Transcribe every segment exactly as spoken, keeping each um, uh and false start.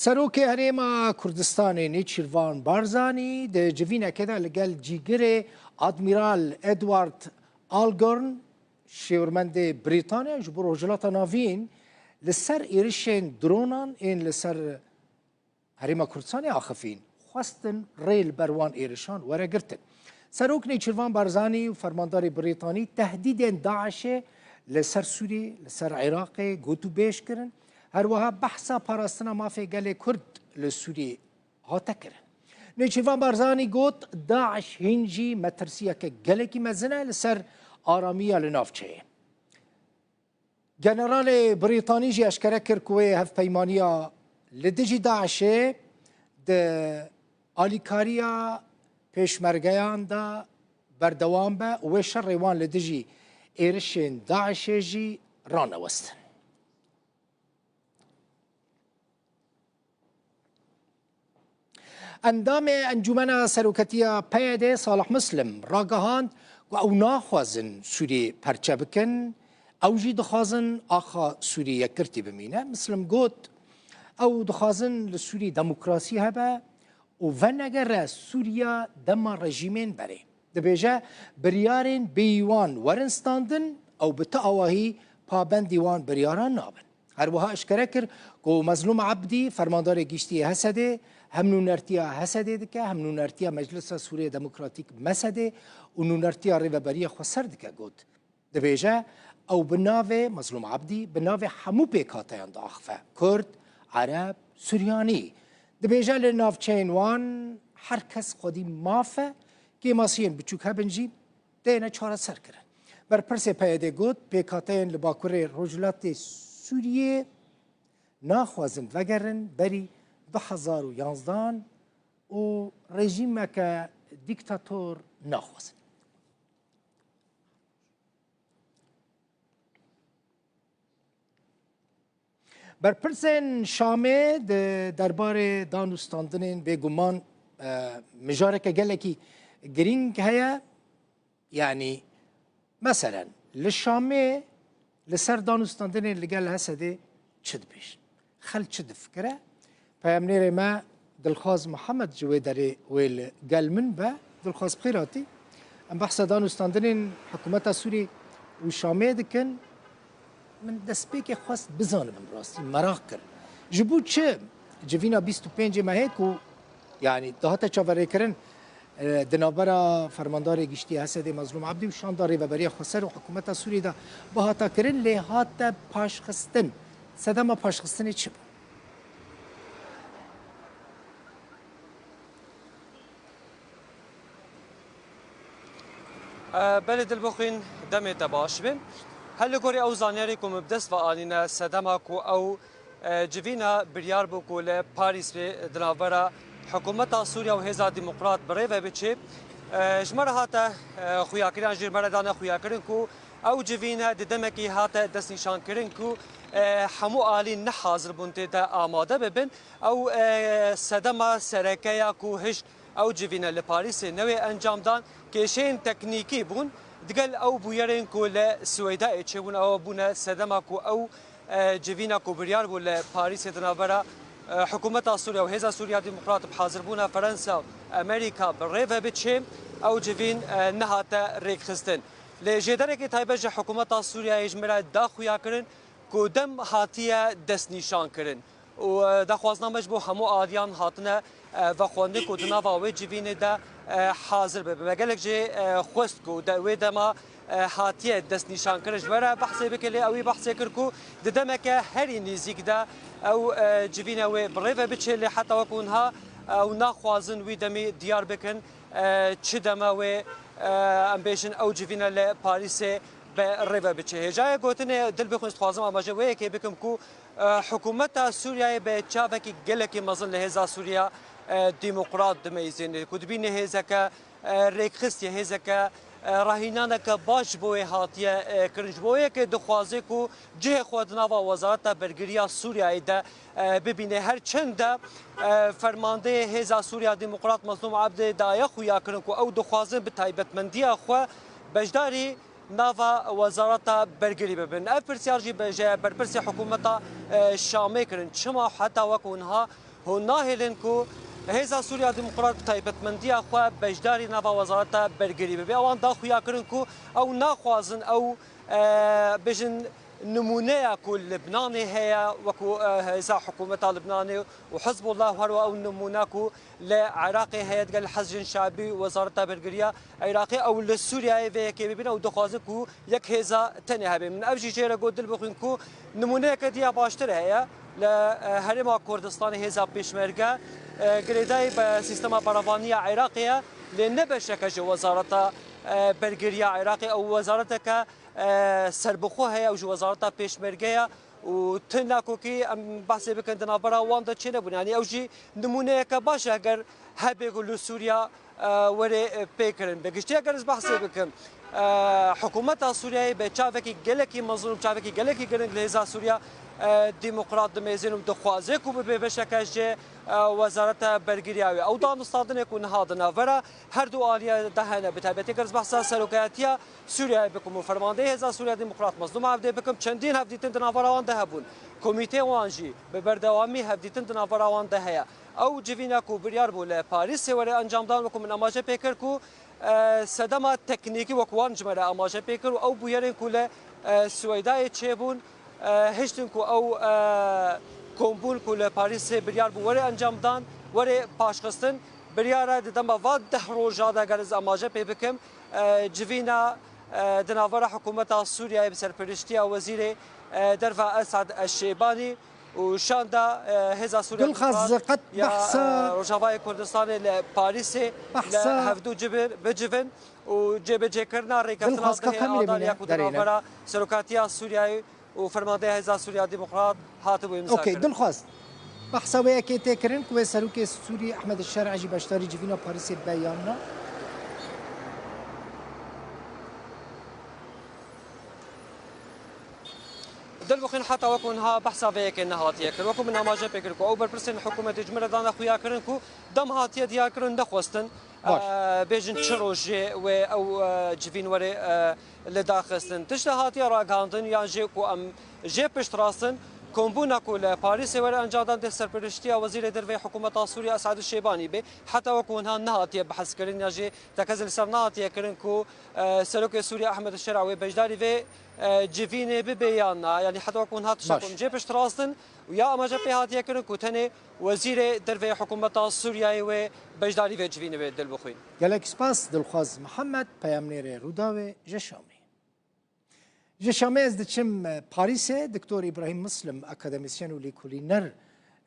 Serokê Herêma Kurdistanê Nêçîrvan Barzanî di civînekê de li gel cîgirê Admîral Edward Algorn, şêwirmendê Brîtanê ji bo Rojhilata Navîn, li ser êrişên dronan ên li ser Herêma Kurdistanê axifîn, xwestin rê li ber wan êrişan were girtin. Serok Nêçîrvan Barzanî û fermandarê Brîtanî tehdîdên DAIŞê li ser Sûriyê, li ser Iraqê gotûbêj kirin. Her wiha behsa parastina mafê gelê Kurd li Sûriyê hate kirin. Nêçîrvan Barzanî got, DAIŞ hîn jî metirsiyeke gelekî mezin e li ser aramiya li navçeyê. Generalê Brîtanî jî eşkere kir ku wê hevpeymaniya li dijî DAIŞê di alîkariya pêşmergeyan de berdewam be û wê şerê wan li dijî êrişên DAIŞê jî ranewestin. Endamê Encûmena Seroketiya P Y D Salih Muslim ragihand ku ew naxwazin Sûriyê perçe bikin, ew jî dixwazin axa Sûriyê yekgirtî bimîne. Muslim got, ew dixwazin li Sûriyê demokrasî hebe û venegere Sûriya dema rejîmên berê. Dibêje, biryarên bêyî wan werin standin, ew bi ti awahî pabendî wan biryaran nabin. Her wiha eşkere kir ku Mezlûm Ebdî, fermandarê giştî yê Hesedê, hem nûnertiya Hesedê dike, hem nûnertiya Meclisa Sûriyê Demokratîk, Mesedê, û nûnertiya Rêveberiya Xweser dike, got. Dibêje, ew bi navê Mezlûm Ebdî, bi navê hemû pêkhateyan diaxife, Kurd, Ereb, Suryanî. Dibêje, li navçeyên wan her kes xwedî maf e, kêmasiyên biçûk hebin jî, têne çareserkirin. Berpirsê P Y D got, pêkhateyên li Bakurê Rojhilatê Sûriyê naxwazin vegerin berî du hezar û yanzdehan û rejîmeke dîktator naxwazin. Berpirsên Şamê di derbarê dan û standinên bêguman, e, mijareke gelekî girîng heye. Yanî, meselen, li Şamê li ser dan û standinên li gel Hesedê çi dibêjin? Xelk çi difikire? Peyamnêrê me Dilxwaz Mihemed ji wê derê wê li gel min be. Dilxwaz, bi xêr hatî. Em behsa dan û standinên hikûmeta Sûrî û Şamê dikin. Min destpêkê xwest bizanibim rastî, meraq kir. Ji bo çi civîna bîst û pêncê mehê ku, yanî, dihate çaverêkirin, e, di navbera Fermandarê Giştî Hesedê Mezlûm Ebdî û Şanda Rêveberiya Xweser û hikûmeta Sûrî de bihata kirin, lê hate paşxistin. Sedema paşxistinê çi bû? E, belê Dilbixwîn, demê te baş be. Her li gorî ew zanyarî ku min bi dest ve anîne, sedema ku ew, e, civîna biryar bû ku li Parîsê di navbera hikûmeta Sûriya û Hêza Demokrat bi rê ve biçe. E, ji me re hate, e, xuyakirin, jî me re dane xuyakirin ku ew civîne di demekî hate destnîşankirin ku, e, hemû alî ne hazir bûn tê de amade bibin. Ew, e, sedema sereke ya ku hişt ew civîne li Parîsê newê encam dan, kêşeyên teknîkî bûn. Digel ew bûyerên ku li Swêdayê çêbûn, ew bûne sedema ku ew, e, civîna ku biryar bû li Parîsê di navbera, e, hikûmeta Sûriya û Hêza Sûriya Demokrat bi hazirbûna Fransa û Amerîka bi rê ve biçe, ew civîn, e, nehate rêkxistin. Lê jêderekî taybet ji hikûmeta Sûriyeyê ji me re da xuyakirin ku dem hatiye destnîşankirin. Û, e, daxwazina me ji bo hemû aliyan hatine, e, vexwendin ku di nava wê civînê de, e, hazir bibe. Me gelek jê, e, xwest ku de, wê dema, e, hatiye destnîşankirin ji me re behsê bike, lê ewî behsê kir ku di demeke herî nêzîk de ew, e, civîne wê bi rê ve biçe, lê heta wekî niha ew naxwazin wî demî diyar bikin, e, çi deme wê, e, em bêjin ew civîne li Parîsê bi rê ve biçe. Hêjayê gotinê Dilbixwîn, dixwazim amaje wê yekê bikim ku, e, hikûmeta Sûriyeyê bi çavekî gelekî mezin li Hêza Sûriya, e, Demokrat dimeyzêne, ku dibîne hêzeke, e, rêkxistî, hêzeke, e, rahînaneke baş ji bo wê hatiye, e, kirin. Ji bo wê yekê dixwaze ku cihê xwe di nava Wezareta Bergiriya Sûriyeyê de, e, bibîne. Her çend de, e, fermandeyê Hêza Sûriya Demokrat Mezlûm Ebdê daye xuyakirin ku ew dixwazin bi taybetmendiya xwe beşdarî nava Wezareta Bergirî bibin. Ev pirsiyar jî be-, ji berpirsê hikûmeta, e, Şamê kirin. Çima heta wekî niha Hûn nahêlin ku Hêza Sûriya Demokrat bi taybetmendiya xwe beşdarî nava Wezareta Bergirî bibe. Ewan da xuya kirin ku ew naxwazin ew, e, bêjin nimûneya ku li Libnanê heye, wekû, e, hêza hikûmeta Libnanê û Hizbullah, û herwa ew nimûna ku li Iraqê heye digel Hezcên Şabî û Wezareta Bergiriya Iraqê, ew li Sûriyeyê vê yekê bibîne û dixwazin ku yek hêza tenê hebe. Min ev jî jê re got, dil bixwîn ku nimûneyeke diya baştir heye. Li, e, Herêma Kurdistanê hêza pêşmerge, e, girêdayî bi sîstema beravaniya Iraqê ye, lê ne beşeke ji Wezareta, e, Bergiriya Iraqê. Ew wezareteke, e, serbixwe heye, ew ji Wezareta Pêşmerge ye û ti nakokî em behsê bikin di navbera wan de çênebûne. Yanî ew jî nimûneyeke baş e, eger hebê ku li Sûriya, e, were, e, pê kirin. Bi giştî eger ez behsê bikim, e, hikûmeta Sûriyeyê bi çavekî gelekî mezin û çavekî gelekî giring li hêza Sûriya, e, Demokrat dimêzin û dixwaze ku bibe beşeke ji, e, Wezareta Bergiriya wê. Ew danûstandinê ku niha di navbera her du aliyê de hene, bi taybetî eger ez behsa serokayetiya Sûriyeyê bikim û fermandeyê Hêza Sûriya Demokrat Mezlûm Avdê bikim, çendîn hevdîtin di navbera wan de hebûn. Komîteyên wan jî bi berdewamî hevdîtin di navbera wan de heye. Ew civîna ku biryar bû li Parîsê were encamdan, wekû min amaje pê kir ku, e, sedema teknîkî wekû wan ji me re amaje pê kir û ew bûyerên ku li, e, Swêdayê çêbûn, e, hiştin ku ew, e, kombûn ku li Parîsê biryar bû were encamdan, were paşxistin. Biryar e di dema va deh roja de, eger ez amaje pê bikim, e, civîna, e, di navbera hikûmeta Sûriyeyê bi serpiriştiya Wezîrê, e, Derve Esad Eşşêbanî û şanda, e, Hêza Sûriya Dilxwaz, Demokrat qet ya, behsa e, Rojavayê Kurdistanê li Parîsê li behsa hevdû cibir, bicivin û cêbicêkirina rêkeftina Dilxwaz, ka dihê kamerê Adalya bîne, ku di derêne. Navbera serokatiya Sûriyeyê û fermandeya Hêza Sûriya Demokrat hatibû imza Okey, kirin. Dilxwaz. Behsa wê yekê tê kirin ku wê serokê Sûrî Ehmed Şer'e jî beşdarî civîna Parîsê be yan na? Dilbixwîn, heta wekû niha behsa vê yekê nehatiye kir. Wekû min amaje pê kir ku ew berpirsên hikûmetê ji min re dane xuya kirin ku dem hatiye diyar kirin nexwestin, Baş. e, bêjin çi rojê wê ew, e, civîn were, e, li dar xistin. Tişta hatiye ragihandin yan jî ku em jê pişt rastin, kombûna ku li Parîsê were encam dan dê serpiriştiya Wezîrê Derve yê hikûmeta Sûriye Esad Şêbanî bê. Heta wekû niha nehatiye behs kirin ya jî tekezin li ser nehatiye kirin ku, e, Serokê Sûriye Ehmed Şera wê beşdarî vê, e, civînê bibe yan na. Yanî heta wekû niha tişta Baş. ku em jê pişt rastin û ya amaje pê hatiye kirin ku tenê Wezîrê Derve yê hikûmeta Sûriyeyê wê beşdarî vê civînê be, Dilbixwîn. Gelek spas Dilxwaz Mihemed, peyamnêrê Rûdawê ji Şamê. Ji Şamê ez diçim Parîsê, Doktor Îbrahîm Muslim, akademîsyen û lêkolîner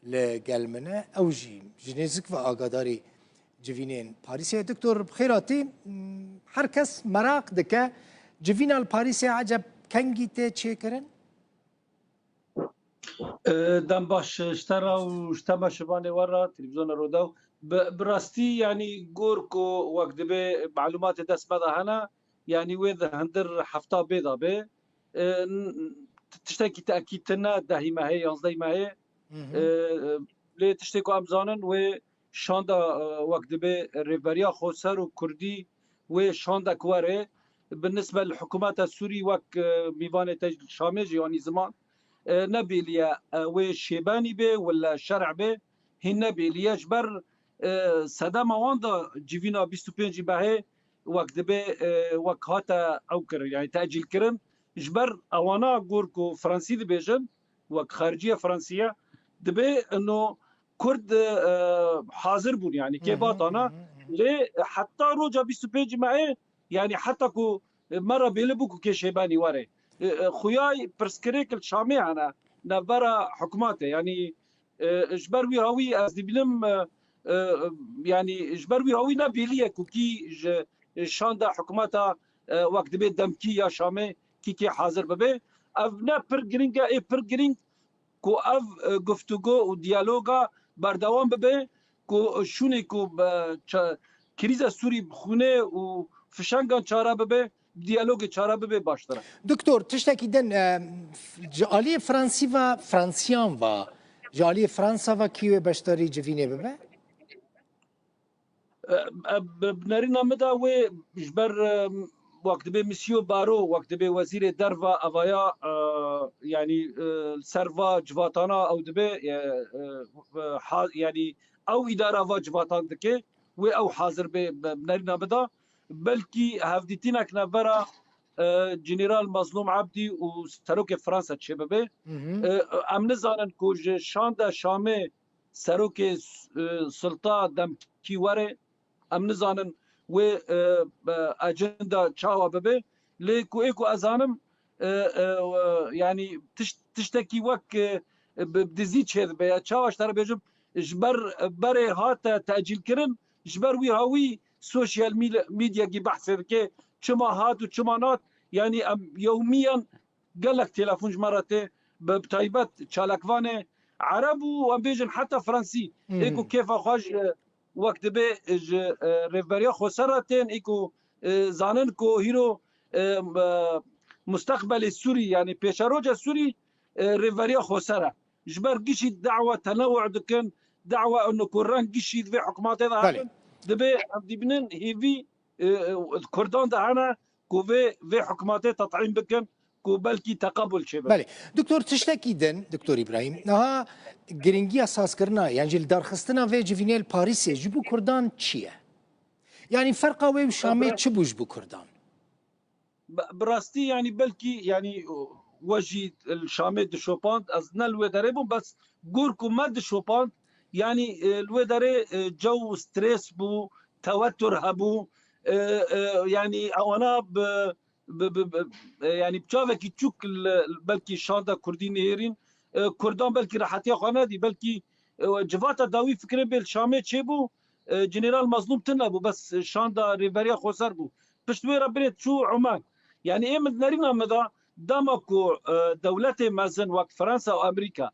li gel min e. Ew jî ji nêzik ve agadarî civînên Parîsê ye. Doktor, bi xêr hatî. Her kes meraq dike, civîna li Parîsê eceb kengî tê çêkirin? E, dem baş ji te re û ji temaşevanê we re, televîzyona Rûdaw. Bi, bi rastî, yanî, gor ku wek dibê malûmatê dest me de hene, yanî wê di hundir hefta bê de bê. E, n-, n-, tiştekî tekîd tine dehî mehê, yanzdehî mehê. Hı hı. E, e, lê tiştê ku em zanin, wê şanda, e, wek dibê rêveberiya xweser û kurdî wê şandek were. Bi nisbe li hikûmeta Sûrî wek, e, mîvanê te ji Şamê jî anî ziman, e, ne bêliye, e, wê Şêbanî bê, wila Şer'e bê, hîn ne bêliye. Ji ber, e, sedema wan de civîna bîst û pêncî mehê wek dibê, e, wek hate ew kirin, yanî tecîl kirin. Ji ber ewana gor ku Fransî dibêjin, wek xariciya Fransî ye, dibê ino Kurd, e, hazir bûn, yanî Hı hı, kêbatana. hı hı, hı hı. Lê heta roja bîst û pêncî mehê, yanî heta ku me re bêli bû ku kê Şêbanî were. E, e, xuyay pirsgirêk li Şamê hene, navbera hikûmetê, yanî, e, ji ber wî hawî ez dibînim, e, e, yanî ji ber wî hawî ne bêlî ye ku kî ji, e, şanda hikûmeta, e, wek dibê demkî ya Şamê kî kê hazir bibe. Ev ne pir girîng e, ê pir girîng ku ev, e, guftûgo û diyaloga berdewam bibe, ku şûnê ku, e, ça-, krîza Sûrî bi xûnê û fişengan çare bibe, diyalogê çare bibe baştir e. Doktor, tiştekî din, e, ji aliyê Fransî ve, Fransiyan ve, ji aliyê Fransa ve kî wê beşdarî civînê bibe? E, e, bi, bi nerîna min de wê ji ber, e, wek dibê Misîyo Baro, wek dibê wezîrê derve evaya, e, yanî, e, li ser va civatana ew dibe, e, e, ha-, yanî ew îdara va civatan dike, wê ew hazir be, be, bi nerîna bida. Belkî hevdîtînek navbera, e, General Mazlûm Ebdî û serokê Fransa çêbibe. Hı hı. E, em nizanin ku ji şanda Şamê serokê, e, sulta demkî were, em nizanin wê, e, e, ecenda çawa bibe. Lê ku ê ku ez zanim, e, e, e, yanî tiş-, tiştekî wek, e, bi, bi dizî çêdibe. Ya çawa ji te re bêjim, ji ber berê hate tecîlkirin, ji ber wî hawî sosyal mîl-, medyakî behsê dike, çima hat û çima nat. Yanî em yewmiyan gelek telefon ji me re tê, bi, bi taybet çalakvanê Ereb û em bêjin heta Fransî. Ê ku Hmm. kêfa xwe ji, wek dibe ji, e, rêvberiya xweser re tên, ê ku, e, zanin ku hîro, e, e, mustaqbelê Sûrî, yanî pêşeroca Sûrî, e, rêvberiya xweser e. Ji ber gişî dawa tenewu dikin, dawa eno ku reng gişî di vê hikûmetê de Belê. hebin, dibe em dibînin hêvî, e, e, Kurdan de hene ku vê, vê hikûmetê tet'în bikin, ku belkî teqebul çêbe. Belê. Doktor, tiştekî din, Doktor Îbrahîm, niha giringiya sazkirina, yan jî li darxistina vê civînê li Parîsê ji bo Kurdan çi ye? Yanî ferqa wê û Şamê Bi- çi bû ji bo Kurdan? Bi, bi rastî, yanî belkî, yanî, we jî li Şamê dişopand, ez ne li wê derê bûm, bes gor ku me dişopand, yanî, e, li wê derê, e, cew stres bû, tewetur hebû, e, e, yanî ewana bi, bi, bi, bi, e, yanî bi çavekî çûk li, belkî şanda Kurdî nihêrîn, e, Kurdan belkî rehetiya xwe nedî, belkî, e, civata dawî fikirê bê li Şamê çêbû, e, General Mazlûm tune bû, bes şanda rêveriya xweser bû. Pişt wê re binê çû Oman. Yanî ê min nerîna min da, dema ku, e, dewletê mezin wek Fransa û Amerîka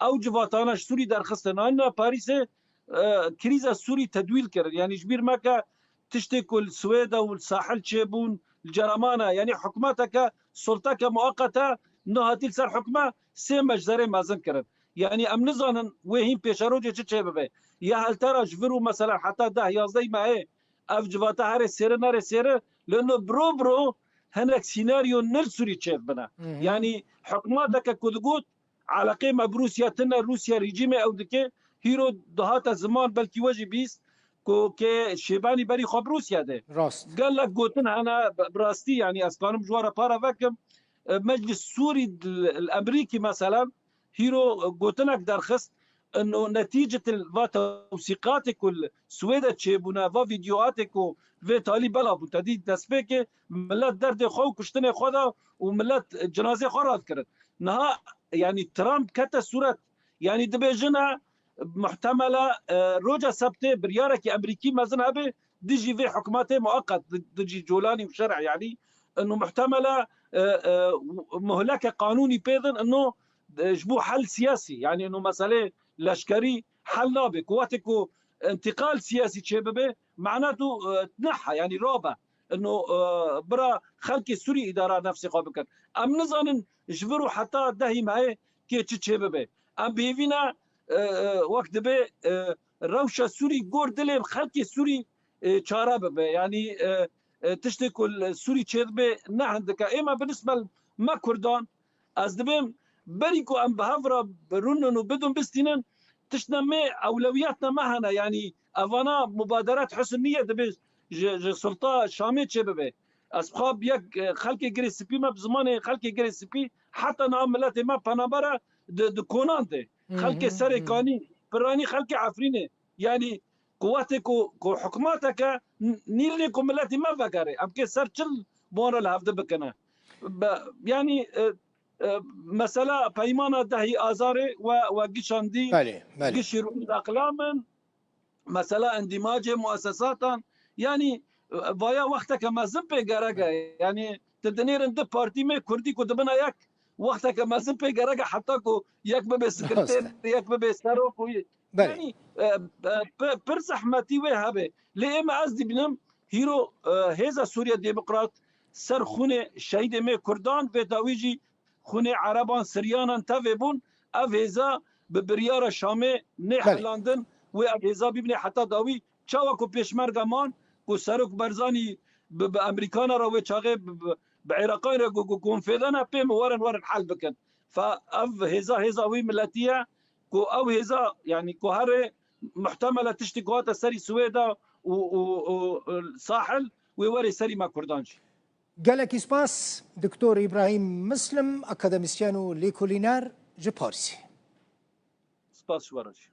ew civatana ji Sûrî derxistin, anîna Parîsê, e, krîza Sûrî tedwîl kirin. Yanî ji bîr meke tiştê ku li Swêde û li sahil çêbûn, li Cereman e. Yanî hikûmeteke, sulteke mueqete niha hatî li ser hikûme sê meczerê mezin kirin. Yanî em nizanin wê hîn pêşerojê çi çêbibe. Ya heltera ji vir û mesela heta deh yazdeh mehê ev civata herê sêri nerê sêri, li no biro biro hinek sînaryo nil Sûrî çêdibine. Hı hı. Yanî hikûmeteke ku digot, eleqê me bi Rûsya tune, Rûsya rejîmê ew dike, hîro dihate ziman, belkî we jî bîst, ku kê Şêbanî berî xwe bi Rûsya de. Rast. Gelek gotin hene, bi, bi rastî, yanî ez kanim ji we re para vekim. E, Meclis Sûrî li, li Emerîkî, meselan, hîro gotinek derxist, ino netîcet va tewsîqatê ku li Swêde çêbûne, va vîdyoatê ku vê talî bela bûn, te dî destpêkê millet derdê xwe û kuştinê xwe da û millet cinazê xwe radkirin. Niha, yanî Trump kete sûret, yanî dibêjine muhtemela, e, roja sebtê biryarekî Emerîkî mezin hebe dijî vê hikûmetê mueqet, di-, dijî Colanî û şer'ê, yanî ino muhtemela, e, e, muhleke qanûnî pê din, ino, e, ji bo hel siyasî, yanî ino meselê leşkerî hel nabe. Ku wextê ku întîqal siyasî çêbibe, mena tu, e, neha, yanî rabe. Ino, e, bira xelkê Sûrî îdara nefsê xwe bikin. Em nizanin ji vir û heta dehî mehê kê çi çêbibe. Em bi hêvî ne, e, e, wek dibe, e, rewşa Sûrî gor dilê xelkê Sûrî, e, çare bibe. Yanî, e, e, tiştê ku li Sûrî çêdibe ne hindik e. Ê me bi nisbet me Kurdan, ez dibêm berî ku em bi hev re birûnin û bidin bistînin, tiştine me ewlewiyatna me hene. Yanî evana mubaderet husn niye dibe ji, ji sulta Şamê çêbibe. Ez xwe bi yek, e, xelkê Girê Spî me bi zimanê xelkê Girê Spî heta niha miletê me penaber e di, di konan de. Hı hı, Xelkê Serê hı. Kanî, piranî xelkê Efrînê. Yanî ku wextê ku, ku hikûmeteke n-, nîrnê ku miletê me vegerê. Em kê ser çil bi wan re li hevdi bikine. Be-, yanî, e, e, mesela peymana dehî Azarê we, we gişandî, Belê, belê. gişî rûnî deqilamin, mesela endîmacê muesesatan, yanî, e, vaya wexteke mezin pê gerek e. Yanî tu dinêrin du partî me Kurdî ku dibine yek, wexteke mezin pê gerek e heta ku yek bibe sekreter, Rast e. yek bibe serok û Belê. Yanî, e, e, pi-, pir zehmetî wê hebe. Lê ê me ez dibînim, hîro, e, Hêza Sûriya Demokrat ser xûnê şehîdê me Kurdan, vê dawî jî xûnê Ereban, Siryanan tevê bûn. Ev hêza bi biryara Şamê Belê. nêhelandin, wê ev hêza bibîne heta dawî. Çawa ku Pêşmerga man, ku Serok Barzanî bi, bi Emerîkana re wê çaxê bi, bi, bi Iraqan re ku, ku konfêdana pê min werin, werin hel bikin. Fe ev hêza, hêza wî miletî ye ku ew hêza, yanî ku herê muhtemele tiştê ku hate serî Swêda û, û, û, û Sahil wê werê serî me Kurdan jî. Gelekî spas, Doktor Îbrahîm Mislim, akademîsyen û lêkolîner ji Parisê. Spas ji we re jî.